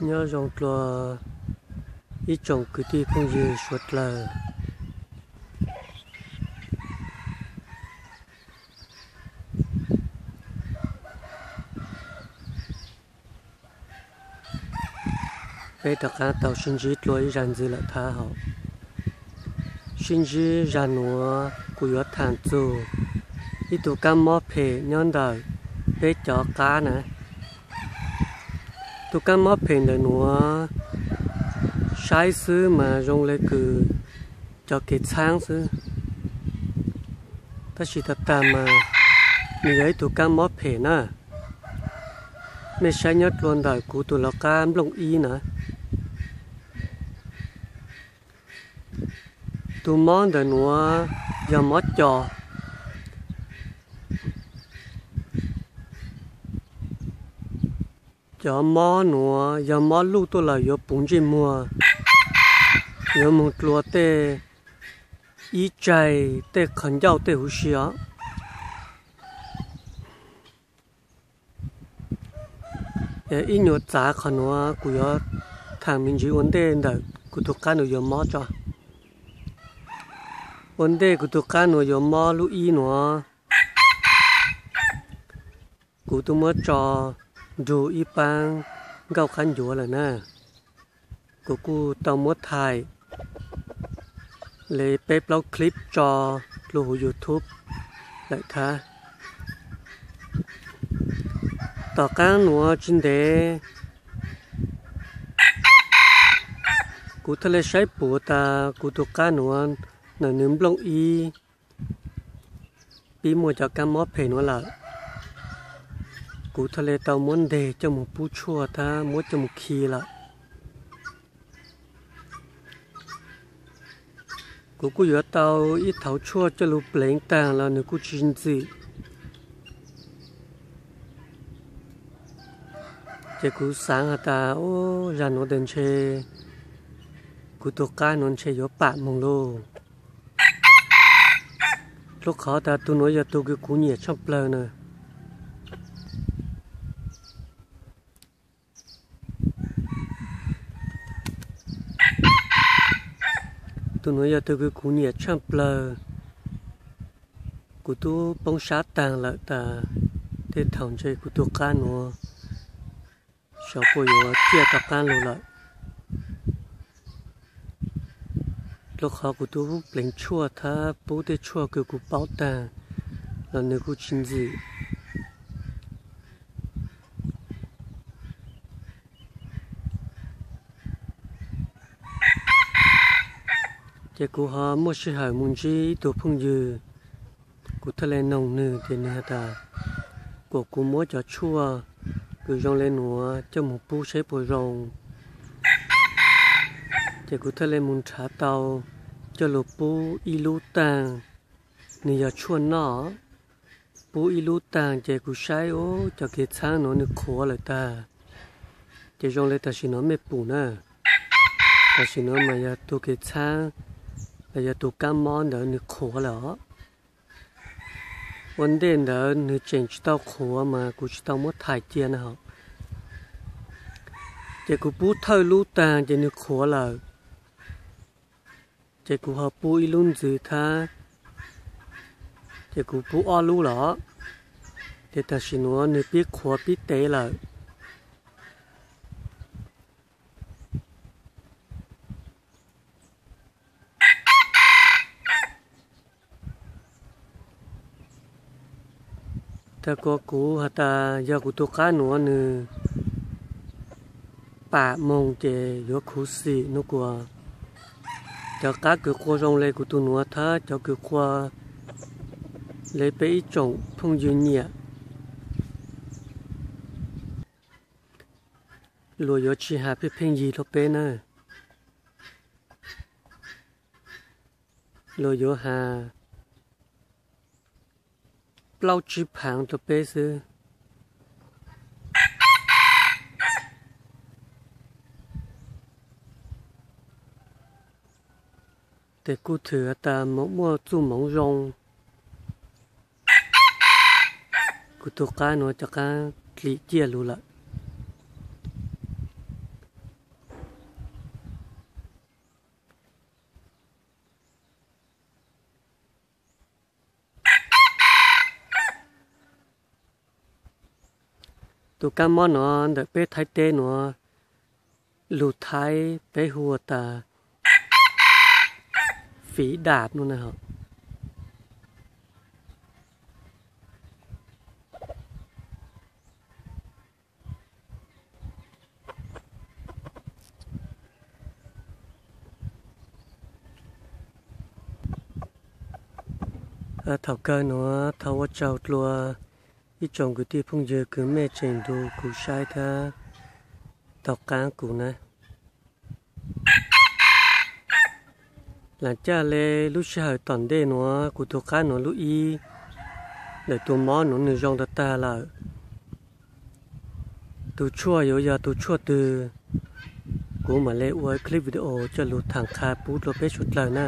Nyob zoo dlua ib tsoom kwv tij phooj ywg suav dlawg. Peb rov qab tau sib ntsib dlua ib zag ntxiv lawm thab hauv. Sib ntsib zag nuav kuv yuav thaam txug ib tug kaab mob phem nyob ntawm peb cov qab na. Tug kaab mob phem ntawm nuav saib xwb mas zoo le kws cov kev txhaab xwb, tab sis tag tag mas nws yog ib tug kaab mob phem na. Mej saib nyob dlua ntawm kuv tug lov qab nplooj ib na. Tug mob ntawm nuav yog mob co. Cov mob nuav yog mob luj tuaj lawm yuav puv ntsej muag, yuav moog dlua tej ib tsaig, tej qhov ncauj, tej huv si os. Ib nyuas txav qhov nuav kuv yuav thaam me ntsis ua ntej ntawm kuv tug qab nuav yuav mob tso. Ua ntej kuv tug qab nuav yuav mob lub ib nuav, kuv tub muab tso nrug ib paab nkauj qab ncuav lawm na. Kuv kuj tau muab thaim le peb plaub clip tso dlua huv YouTube lawm thab. Tom qaab nuav tsis ntev kuv thaj le saib puas tas kuv tug qab nuav ntawm nws nplooj ib pib muaj cov kaab mob phem nuav lawm. Kuv thaj le tau muab nteg coj moog pub tshuaj thab muab coj moog khi lawm. Kuv kuj yuav tau ib thaud tshuaj coj lug pleev taag los nws kuj tsis ntxim. Ces kuv xaav has tas, u, zag nuav tes ntshe kuv tug qab nuav ntshe yuav pam moog lauj. Lub qhov tas tug nuav yog tug kws kuv nyiam tshaaj plawg na. Tug nuav yog tug kws kuv nyiam tshaaj plawg. Kuv tub poob sab taag lawm tas tej thaum ntshe kuv tug qab nuav xyov puas yuav ciaj rov qaab lug lawm. Lub qhov kuv tub pleev tshuaj thab pub tej tshuaj kws kuv paub taag los nws kuj tsis ntxim. Ces kuv ho muaj sij hawm moog ntsib ib tug phooj ywg, kuv thaj le noog nwg ces nwg has tas kom kuv muab cov tshuaj kws zoo le nuav coj moog pub saib puas zoo. Ces kuv thaj le moog nrhav tau coj lug pub ib lub taag, nwg yog tshuaj noj. Pub ib lub taag ces kuv saib, u, cov kev txhaab nuav nwg qhuav lawm tag. Ces zoo le tam sim nuav mej pum na, tam sim nuav mas yog tug kev txhaab los yog tug kaab mob ntawd nwg qhuav lawm os. Ua ntej ntawd nwg tseem tsis tau qhuav mas kuv tsis tau muab thaim cia na hos. Ces kuv pub thawj lub taag ces nwg qhuav lawm. Ces kuv ho pub ib lub ntxiv thab, ces kuv pub ob lub los, ces tam sim nuav nwg pib qhuav pib tev lawm. Tag kuas kuv has tas yog kuv tug qab nuav nwg pam moog ces yuav khuv xim nub kuas cov qab kws qua zoo le kuv tug nuav thab cov kws qua le peb ib tsoom phooj ywg nyiam, luas yuav tsis has pheej pheej yig rua peb na. Luas yuav has plaub tsib phaav rua peb xwb. Tes kuj thwm has tas moog muaj txuj moov zoo. Kuv tug qab nuav cov qab dlim ciaj lug lawm. Tus kab mob nuav ntawm peb Thaib teb nuav, lug Thaib peb hu tas fiv dam no na. Thaum kawg nuav thov ua tsaug dlua ib tsoom kwv tij phooj ywg kws mej tseem nrug kuv saib thiab tau qaab kuv na. Lam caj le lub sij hawm tom ntej nuav kuv tug qaab nuav lub ib ntawm tus mob nuav nwg zoo tag tag lawm. Tus tshuaj yuav yog tus tshuaj twg, kuv mam le ua clip video coj lug thaam qha pub dlua peb suav dlawg na.